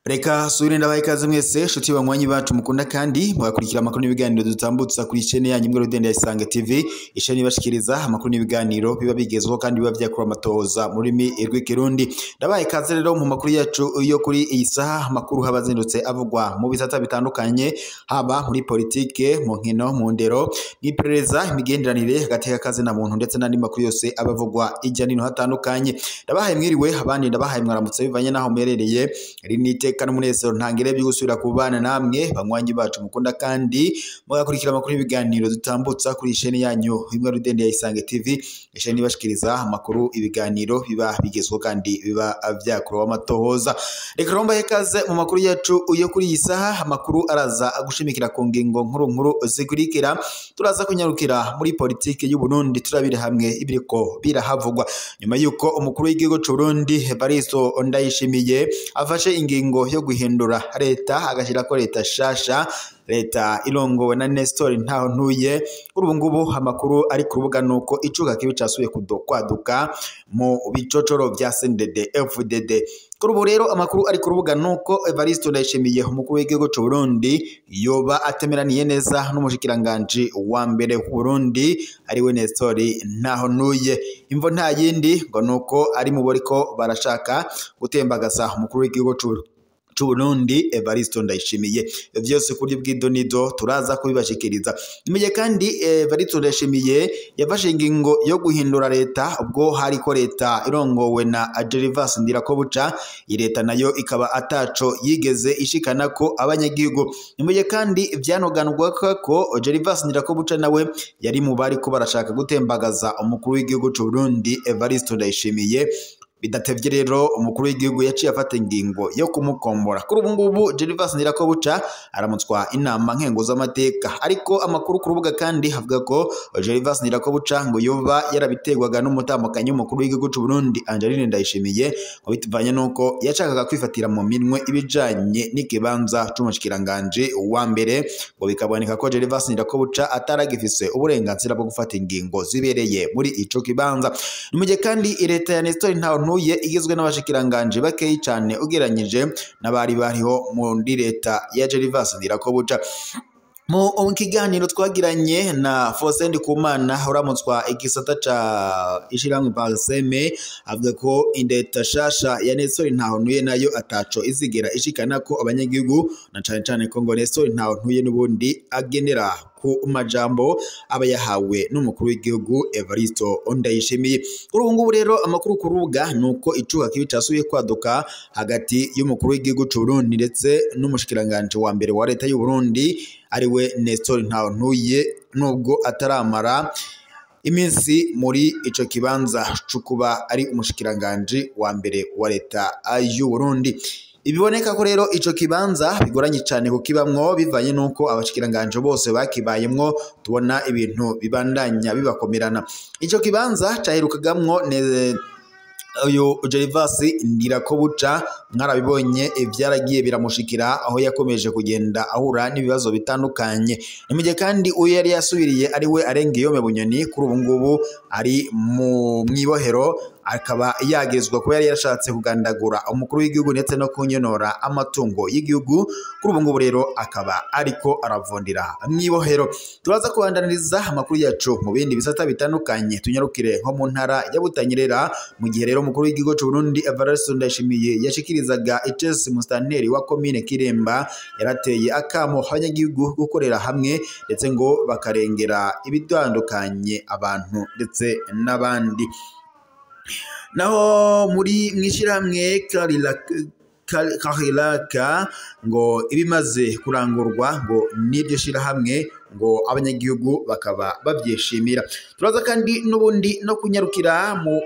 Reka subire ndabaha ikaze mwese shuti banywanyi bacu mukunda kandi mugakurikira amakuru n'ibiganiro dutambutsa kuri chaîne yanyu imwe rudende ya Isange TV, isheni ibashikiriza amakuru n'ibiganiro biba bigezweho kandi biba vyakura amatohoza mu rurimi rw'ikirundi. Ndabaha ikaze rero mu makuru yacu yo kuri iyi saha, amakuru haba azindutse avugwa mu bisata bitandukanye, haba muri politike, mu nkino, mu ndero, n'iperereza, imigenderanire hagati y'akazi na muntu ndetse n'andi makuru yose aba avugwa hirya no hino hatandukanye. Ndabahaye mwiriwe, abandi ndabahaye mwaramutse bivanye n'aho muherereye. Iri ni iteka n'umunezero ntangere byo gusubira kubana namwe banywanyi bacu mukunda kandi mugakurikira amakuru y'ibiganiro dutambutsa kuri chaîne yanyu imwe rudende ya Isange TV, chaîne ibashikiriza amakuru, ibiganiro biba bigezweho kandi biba vyakurewe amatohoza. Reka romba ikaze mu makuru yacu yo kuri iyi saha. Amakuru araza gushimikira ku ngingo nkuru nkuru zikurikira. Turaza kunyarukira muri politike y'u Burundi, turabire hamwe ibiriko birahavugwa nyuma yuko umukuru w'igihugu c'u Burundi Evariste Ndayishimiye afashe ingingo yo guhindura leta, agashirako leta shasha, leta irongowe na Nestor Ntahontuye. Kuri ubu ngubu amakuru ari ku rubuga nuko icuka kibi casubiye kwaduka mu bicocoro vya CNDD FDD. Kuri ubu rero amakuru ari ku rubuga nuko Evariste Ndayishimiye umukuru w'igihugu c'u Burundi yoba atemeraniye neza n'umushikiranganji wa mbere w'u Burundi ariwe Nestor Ntahontuye. Imvo nta yindi ngo nuko ari mu boriko barashaka gutembagaza umukuru w'igihugu c'u Burundi Evariste Ndayishimiye. Vyose kuri bw'idonido turaza kubibashikiriza. Nimenye kandi Evariste Ndayishimiye yafashe ingingo yo guhindura leta ubwo hariko leta irongowe na Gervas Ndirakobuca, iyi leta nayo ikaba ataco yigeze ishikana ko abanyagihugu. Nimenye kandi vyanoganwa ko Gervas Ndirakobuca nawe yari mu bariko barashaka gutembagaza umukuru w'igihugu c'u Burundi Evariste Ndayishimiye. Bidatevye rero umukuru w'igihugu yaciye afata ingingo yo kumukombora. Kuri ubu ngubu Gervas Ndirakobuca aramutswa inama nkenguzamateka, ariko amakuru ku rubuga kandi avuga ko Gervas Ndirakobuca ngo yoba yarabiterwaga n'umutambukanyi w'umukuru w'igihugu c'u Burundi Angeline Ndayishimiye, ngo bituvanye nuko yashakaga kwifatira mu minwe ibijanye n'ikibanza c'umushikiranganji wa mbere, ngo bikaboneka ko Gervas Ndirakobuca ataragifise uburenganzira bwo gufata ingingo zibereye muri ico kibanza. Nimugihe kandi leta ya Nestor Ntahontuye igizwe n'abashikiranganje bakeyi cane ugereranyije n'abari bariho muri leta ya Gervas Ndirakobuca. Mu kiganiro twagiranye na Faustin Ndikumana uramutswa igisata ca ishiramwe Parseme, avuga ko indeta shasha ya Nestor Ntahontuye nayo ataco izigera ishikana ko abanyagihugu, na cane cane ko ngo Nestor Ntahontuye n'ubundi agenera ku majambo aba yahawe n'umukuru w'igihugu Evariste Ndayishimiye. Kuri ubu ngubu rero amakuru ku rubuga nuko icuka kibi casubiye kwaduka hagati y'umukuru w'igihugu c'u Burundi ndetse n'umushikiranganje wa mbere wa leta y'u Burundi ariwe Nestor Ntahontuye, nubwo ataramara iminsi muri ico kibanza cukuba ari umushikiranganje wa mbere wa leta y'u Burundi. Ibiboneka ko rero ico kibanza bigoranye cane kukibamwo bivanye nuko abashikiranganje bose bakibayemwo, tubona ibintu bibandanya bibakomerana. Ico kibanza caherukagamwo uyu Gervas Ndirakobuca, mwarabibonye ivyaragiye biramushikira aho yakomeje kugenda ahura n'ibibazo bitandukanye. Nimugihe kandi uyu yari yasubiriye ari we Arengiyome Bunyoni, kuri ubu ngubu ari mu mwibohero, akaba yagezwa kuba yari yarashatse kugandagura umukuru w'igihugu ndetse no kunyonora amatungo y'igihugu. Kuri ubu ngubu rero akaba ariko aravundira mwibohero. Turaza kubandaniriza amakuru yacu mu bindi bisata bitandukanye, tunyarukire nko mu ntara ya Butanyerera. Mu gihe rero umukuru w'igihugu c'u Burundi Evariste Ndayishimiye yashikirizaga Icesi Mustanteri wa komine Kiremba, yarateye akamo abanyagihugu gukorera hamwe ndetse ngo bakarengera ibitandukanye abantu ndetse n'abandi. Naho muri mwishirahamwe Karilaka ngo ibimaze kurangurwa ngo n'iryo shirahamwe ngo abanyagihugu bakaba bavyishimira. Turaza kandi n'ubundi no kunyarukira mu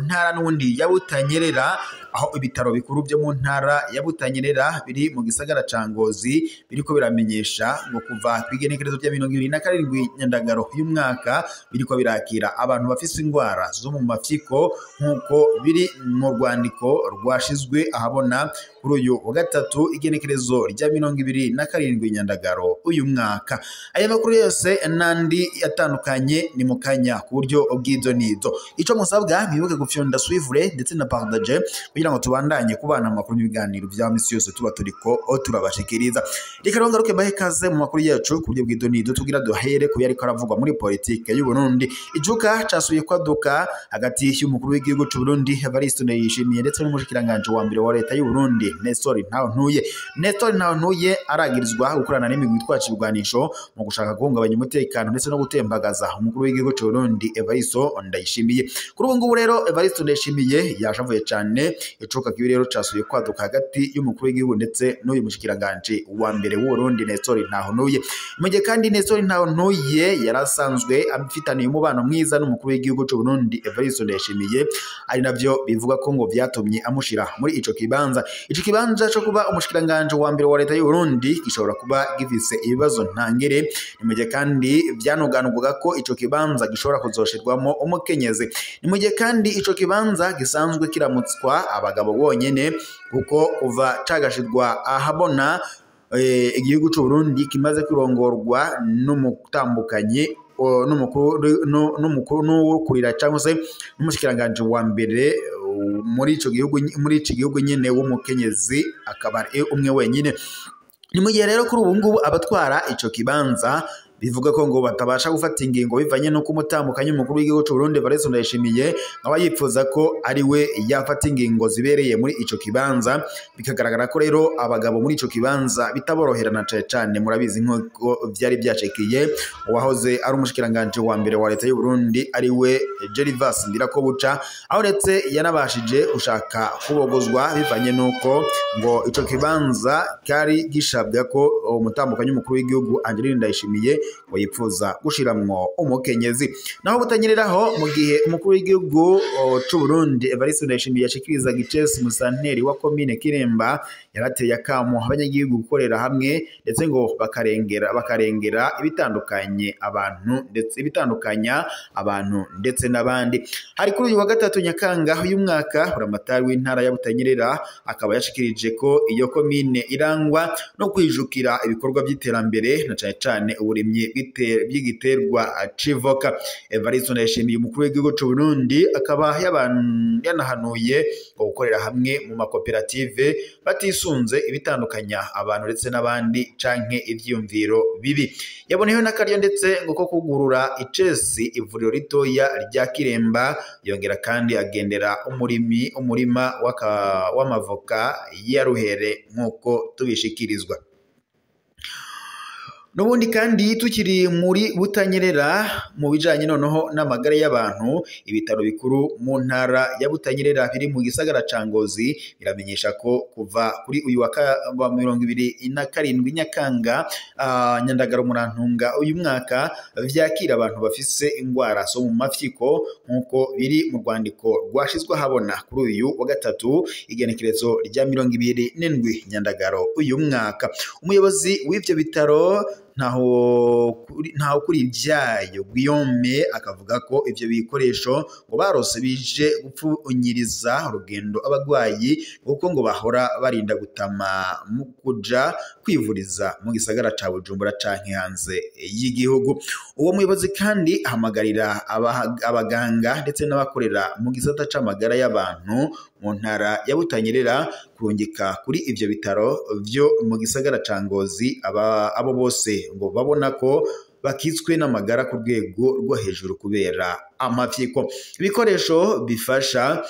ntara n'ubundi ya Butanyerera, aho ibitaro bikuru byo mu ntara ya Butanyerera biri mu gisagara ca Ngozi biriko biramenyesha ngo kuva kw'igenekerezo rya 27 Nyandagaro y'umwaka biriko birakira abantu bafise ingwara zo mu mafyiko nk'uko biri mu rwandiko rwashizwe ahabona kuri uyu wa gatatu igenekerezo rya 27 Nyandagaro uyu mwaka. Aya makuru yose n'andi atandukanye ni mu kanya ku buryo bw'izo nizo. Ico musabwa mwibuke gufyonda suivre ndetse na partage kugira ngo tubandanye kubana mu makuru n'ibiganiro vya misi yose tuba turiko turabashikiriza. Reka rero ngaruke mbahe ikaze mu makuru yacu ku buryo bw'izo nizo, tugira duhere ku yariko aravugwa muri politike y'u Burundi. Ijuka casuye kwaduka hagati y'umukuru w'igihugu c'u Burundi Evariste Ndayishimiye ndetse n'umushikiranganje wa mbere wa leta y'u Burundi Nestor Ntahontuye. Nestor Ntahontuye aragirizwa gukorana n'imigwi itwaje ibigwanisho mu gushaka guhungabanya umutekano ndetse no gutembagaza umukuru w'igihugu c'u Burundi Evariste Ndayishimiye. Kuri ubu ngubu rero Evariste Ndayishimiye yashavuye cane. Icuka kibi rero casuye kwaduka hagati y'umukuru w'igihugu ndetse n'uyu mushikiranganje wa mbere w'u Burundi Nestor Ntahontuye. Mu gihe kandi Nestor Ntahontuye yarasanzwe afitaniye umubano mwiza n'umukuru w'igihugu c'u Burundi Evariste Ndayishimiye, ari navyo bivuga ko ngo vyatumye amushira muri ico kibanza. Ico kibanza co kuba umushikiranganje wa mbere wa leta y'u Burundi gishobora kuba gifise ibibazo ntangere. Ni mu gihe kandi vyanoganurwaga ko ico kibanza gishobora kuzoshirwamo umukenyezi. Ni mu gihe kandi ico kibanza gisanzwe kiramutswa abagabo bonyene, kuko kuva cagashirwa ahabona igihugu c'u Burundi kimaze kurongorwa n'umutambukanyi n'umukuru n'uwukurira cyangwa se n'umushikiranganje wa mbere muri ico gihugu, muri ico gihugu nyene w'umukenyezi akaba ari umwe wenyine. Ni mu gihe rero kuri ubu ngubu abatwara ico kibanza bivuga ko ngo batabasha gufata ingingo bivanye n'uko umutambukanyi umukuru w'igihugu c'u Burundi Evariste Ndayishimiye aba yifuza ko ari we yafata ingingo zibereye muri ico kibanza. Bikagaragara ko rero abagabo muri ico kibanza bitaboroherana cane cane, murabizi nk'uko vyari vyacekiye uwahoze ari umushikiranganje wa mbere wa leta y'u Burundi ari we Gervas Ndirakobuca, aho ndetse yanabashije gushaka kubogozwa bivanye n'uko ngo ico kibanza kari gishabwa ko umutambukanyi umukuru w'igihugu Angeline Ndayishimiye ngo yipfuza gushiramwo umukenyezi. Naho butanyereraho, mu gihe umukuru w'igihugu c'u Burundi Evariste Ndayishimiye yashikirizaga icese umusanteri wa komine Kiremba, yarateye akamo abanyagihugu gukorera hamwe ndetse ngo bakarengera ibitandukanye abantu ndetse ibitandukanya abantu ndetse n'abandi. Hari kuri uyu wa gatatu Nyakanga uyu mwaka, buramatari w'intara ya Butanyerera akaba yashikirije ko iyo komine irangwa no kwijukira ibikorwa by'iterambere na cane cane uburimyi by'igiterwa c'ivoka. Evariste Ndayishimiye umukuru w'igihugu c'u Burundi akaba yanahanuye ngo gukorera hamwe mu makoperative batisunze ibitandukanya abantu ndetse n'abandi canke ivyiyumviro bibi. Yaboneyeho n'akaryo ndetse ngo ko kugurura icesi ivuriro ritoya rya Kiremba, yongera kandi agendera umurima w'amavoka ya Ruhere nk'uko tubishikirizwa. Nubundi kandi tukiri muri Butanyerera mu bijanye noneho n'amagara y'abantu, ibitaro bikuru mu ntara ya Butanyerera biri mu gisagara ca Ngozi biramenyesha ko kuva kuri uyu wa 27 Nyakanga Nyandagaro Murantunga uyu mwaka vyakira abantu bafise ingwara zo mu mafyiko nk'uko biri mu rwandiko rwashizwe ahabona kuri uyu wa gatatu igenekerezo rya 27 Nyandagaro uyu mwaka. Umuyobozi w'ivyo bitaro ntaho kuri ibyayo Guillaume akavuga ko ivyo bikoresho ngo barose bije gupfunyiriza urugendo abagwayi, kuko ngo bahora barinda gutama mu kuja kwivuriza mu gisagara ca Bujumbura canke hanze y'igihugu. Uwo muyobozi kandi ahamagarira abaganga ndetse n'abakorera mu gisata c'amagara y'abantu mu ntara ya Butanyerera kurungika kuri ivyo bitaro vyo mu gisagara ca Ngozi abo bose ngo babona ko bakitswe n'amagara ku rwego rwo hejuru kubera amafyiko. Ibikoresho bifasha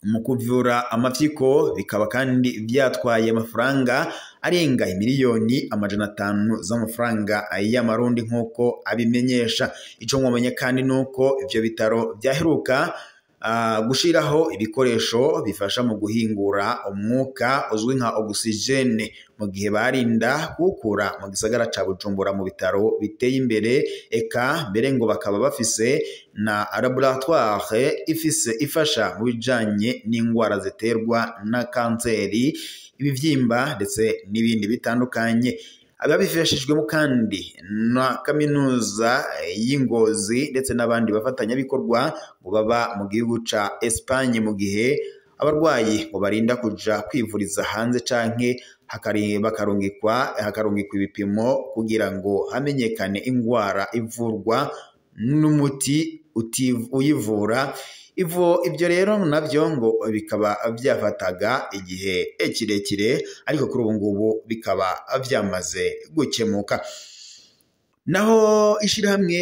mu kuvura amafyiko bikaba kandi byatwaye amafaranga arenga 500,000,000 z'amafaranga y'amarundi nk'uko abimenyesha. Ico mwomenya kandi nuko ivyo bitaro vyaheruka gushiraho ibikoresho bifasha mu guhingura umwuka uzwi nka oxygene mu gihe barinda kuwukura mu gisagara ca Bujumbura mu bitaro biteye imbere, eka mbere ngo bakaba bafise na laboratoire ifise ifasha mu bijanye n'ingwara ziterwa na kanseri, ibivyimba ndetse n'ibindi bitandukanye. Ababifashijwemo kandi na kaminuza y'Ingozi ndetse n'abandi bafatanyabikorwa ngo baba mu gihugu ca Espagne, mu gihe abarwayi ngo barinda kuja kwivuriza hanze canke hakarungikwa ibipimo kugira ngo hamenyekane ingwara ivurwa n'umuti uyivura. Ibyo rero navyo ngo bikaba byafataga igihe kirekire, ariko kuri ubu ngubu bikaba byamaze gukemuka. Naho ishirahamwe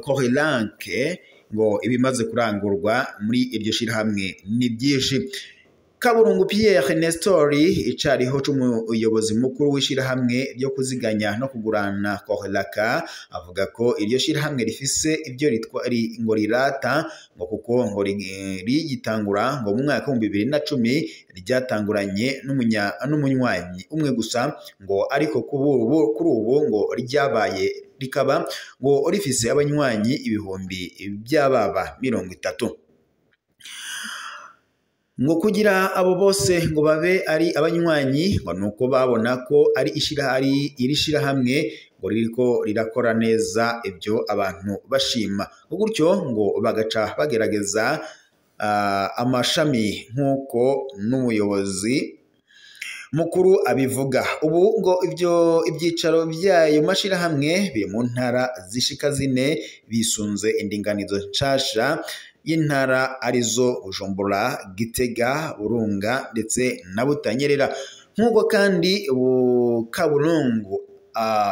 Corelanke ngo ibimaze kurangurwa muri iryo shirahamwe ni byinshi. Kaburungu Pierre Nestori icariho c'umuyobozi mukuru w'ishirahamwe ryo kuziganya no kugurana Corelaka avuga ko iryo shirahamwe rifise ibyo ngo rirata, ngo kuko ngo rigitangura ngo mu mwaka wa 2010 ryatanguranye n'umunywanyi umwe gusa, ngo ariko kuri ubu ngo ryabaye rikaba ngo rifise abanywanyi ibihumbi by'ababa 30. Ngo kugira abo bose ngo babe ari abanywanyi ngo nuko babona ko ari iri shirahamwe ngo ririko rirakora neza ibyo abantu bashima, gutyo ngo bagaca bagerageza amashami nk'uko n'umuyobozi mukuru abivuga. Ubu ngo ibyo ibyicaro byayo mashirahamwe biri mu ntara zishika zine, bisunze indinganizo nshasha y'intara arizo Bujumbura, Gitega, Burunga ndetse na Butanyerera. Nk'uko kandi Kaburungu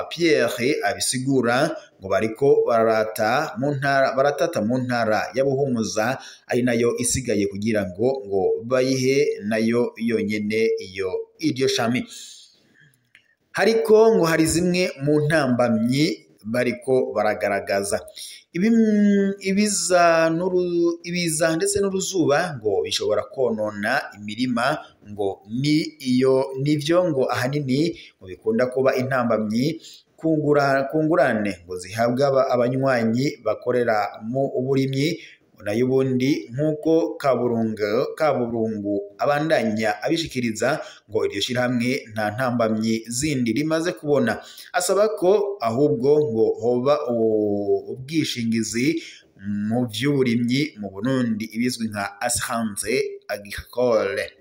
Pierre abisigura ngo bariko barata mu ntara baratata mu ntara ya Buhumuza ari nayo isigaye kugira ngo bayihe nayo yonyene iyo iryo shami. Hariko ngo hari zimwe mu ntambamyi bariko baragaragaza ibiza ndetse n'uruzuba ngo bishobora konona imirima, ngo ni iyo nivyo ngo ahanini ngo bikunda kuba intambamyi kungurane ngo zihabwa abanywanyi bakorera mu burimyi. Nayo ubundi nk'uko Kaburungu abandanya abishikiriza ngo iryo shirahamwe nta ntambamyi zindi rimaze kubona, asaba ko ahubwo ngo hoba ubwishingizi mu vy'uburimyi mu Burundi ibizwi nka assurance agricole.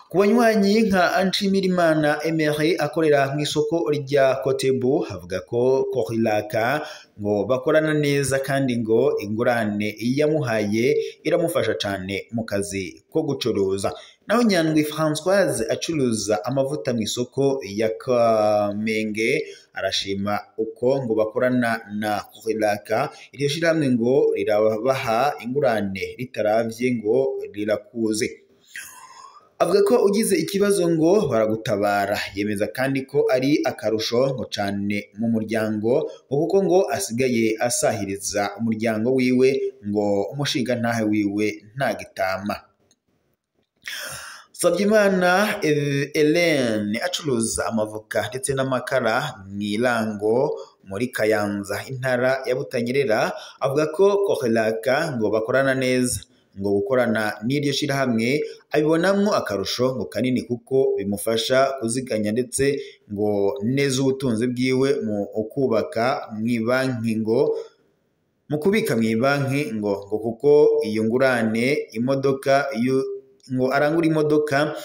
Ku banywanyi nka Nshimirimana Emery akorera mu isoko rya Kotebu avuga ko Corilaka ngo bakorana neza kandi ngo ingurane yamuhaye iramufasha cyane mu kazi ko gucuruza. Naho Nyandwi Françoise acuruza amavuta mu isoko ya Kamenge arashima uko ngo bakorana na Corilaka, iryo shirahamwe ngo rirabaha ingurane ritaravye ngo rirakuze. Avuga ko ugize ikibazo ngo baragutabara, yemeza kandi ko ari akarusho ngo cane mu muryango, kuko ngo asigaye asahiriza umuryango wiwe ngo umushinga ntahe wiwe ntagitama. Sabyimana Hélène acuruza amavoka ndetse n'amakara mw'irango muri Kayanza intara ya Butanyerera avuga ko Corilaka ngo bakorana neza, ngo gukorana n'iryo shirahamwe abibonamwo akarusho ngo kanini kuko bimufasha kuziganya ndetse ngo neza ubutunzi bwiwe mu kubaka mw'ibanki ngo mu kubika mw'ibanki ngo kuko iyo ngurane imodoka ngo arangura imodoka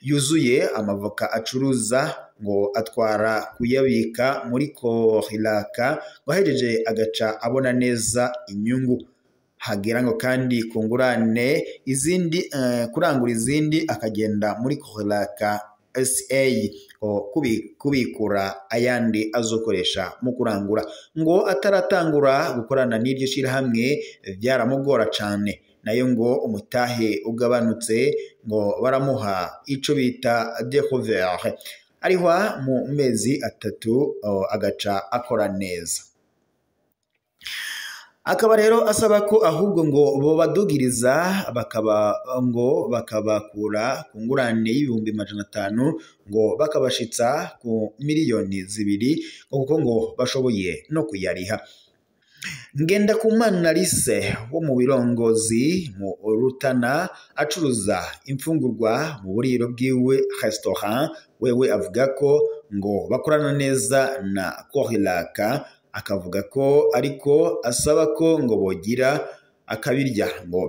yuzuye amavoka acuruza ngo atwara kuyabika muri Corilaka ngo ahejeje agaca abona neza inyungu. Hagera ngo kandi kungurane izindi kurangura izindi akagenda muri Corilaka SA kubikura ayandi azokoresha mu kurangura. Ngo ataratangura gukorana n'iryo shirahamwe byaramugora cane, nayo ngo umutahe ugabanutse ngo baramuha ico bita découvert, arihwa mu mezi 3 agaca akora neza. Akaba rero asaba ko ahubwo ngo bobadugiriza bakaba ngo bakabakura ku ngurane y'500,000 ngo bakabashitsa ku 2 miliyoni ngo kuko ngo bashoboye no kuyariha. Ngendakumana Lise wo mu Birongozi mu Rutana acuruza imfungurwa mu buriro bwiwe restaurant, wewe avuga ko ngo bakorana neza na Corilaka, akavuga ko ariko asaba ko ngo bogira akabirya ngo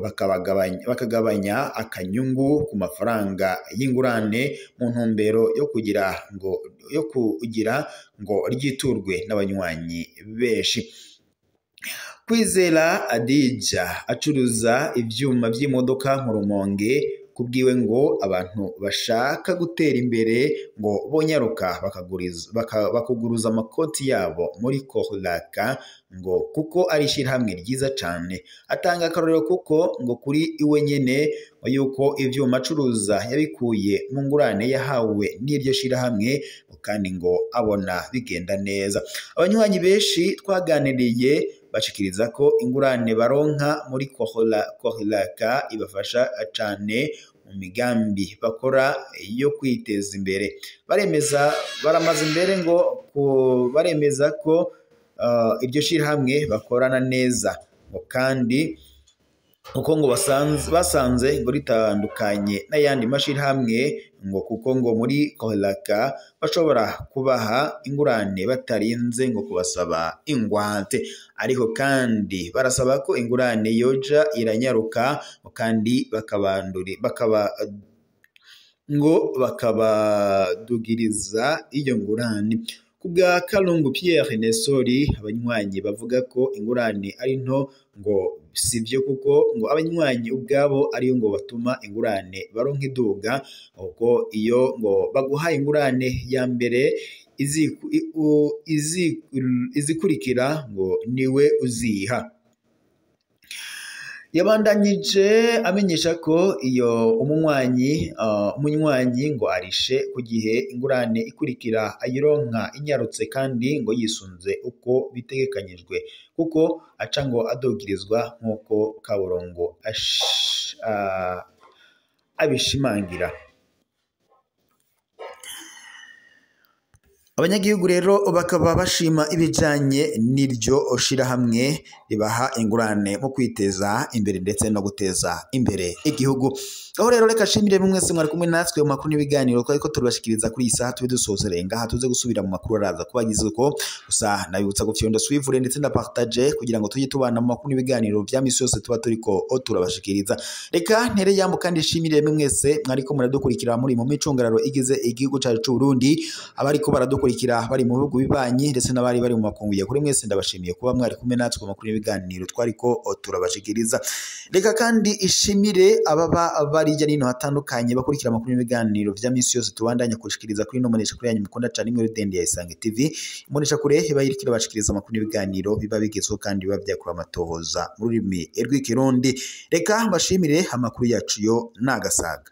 bakagabanya akanyungu ku mafaranga y'ingurane mu ntumbero yo kugira ngo ryiturwe n'abanywanyi benshi. Kwizera Adija acuruza ivyuma vy'imodoka mu Rumonge, kubwiwe ngo abantu bashaka gutera imbere ngo bonyaruka bakuguruza amakoti yabo muri Corilaka ngo kuko ari ishirahamwe ryiza cane. Atanga akarorero kuko ngo kuri iwe nyene ngo yuko ivyuma acuruza yabikuye mu ngurane yahawe n'iryo shirahamwe, kandi ngo abona bigenda neza. Abanywanyi benshi twaganiriye bashikiriza ko ingurane baronka muri Corilaka ibafasha cane mu migambi bakora yo kwiteza imbere. Baremeza baramaze imbere ngo baremeza ko iryo shirahamwe bakorana neza, ngo kandi kuko ngo basanze ngo ritandukanye n'ayandi mashirahamwe, ngo kuko ngo muri Corilaka bashobora kubaha ingurane batarinze ngo kubasaba ingwate. Ariko kandi barasaba ko ingurane yoja iranyaruka, kandi bakabadugiriza iyo ngurane. Kubwa Kalungu Pierre Nesori, abanywanyi bavuga ko ingurane ari nto ngo sivyo, kuko ngo abanywanyi ubwabo ariyo ngo batuma ingurane baronka iduga, kuko iyo ngo baguha ingurane ya mbere izikurikira ngo niwe uziha. Yabandanyije amenyesha ko iyo umunywanyi ngo arishe ku gihe ingurane ikurikira ayironka inyarutse, kandi ngo yisunze uko bitegekanyijwe, kuko aca ngo adogirizwa nk'uko Kaborongo abishimangira. Abanyagihugu rero bakaba bashima ibijanye n'iryo shirahamwe ribaha ingurane mu kwiteza imbere ndetse no guteza imbere igihugu. Aho rero reka shimire mwese mwari kumwe natwe mu makuru n'ibiganiro twariko turabashikiriza kuri iyi saha. Tube dusozereye ngaha, tuze gusubira mu makuru araza kubagize uko. Gusa nabibutsa gufyonda suivre ndetse na partage kugira ngo tujye tubana mu makuru n'ibiganiro vya misi yose tuba turiko turabashikiriza. Reka ntere yambo kandi shimire mwese mwariko muradukurikira muri mu micungararo igize igihugu cacu c'u Burundi, abariko baradukurikira bari mu bihugu bibanyi ndetse n'abari bari mu makungu. Kuri mwese ndabashimiye kuba mwari kumwe natwe mu makuru n'ibiganiro twariko turabashikiriza. Reka kandi ishimire ababa bari hirya nino hatandukanye bakurikira amakuru n'ibiganiro vya misi yose tubandanya kushikiriza kuri ino mbonesha kure yanyu mukunda cane imwe rudende ya Isange TV. Imbonesha kure iba iriko irabashikiriza amakuru n'ibiganiro biba bigezweho kandi biba vyakura amatohoza mu rurimi rw'ikirundi. Reka mbashimire amakuru yacu yo nagasaga.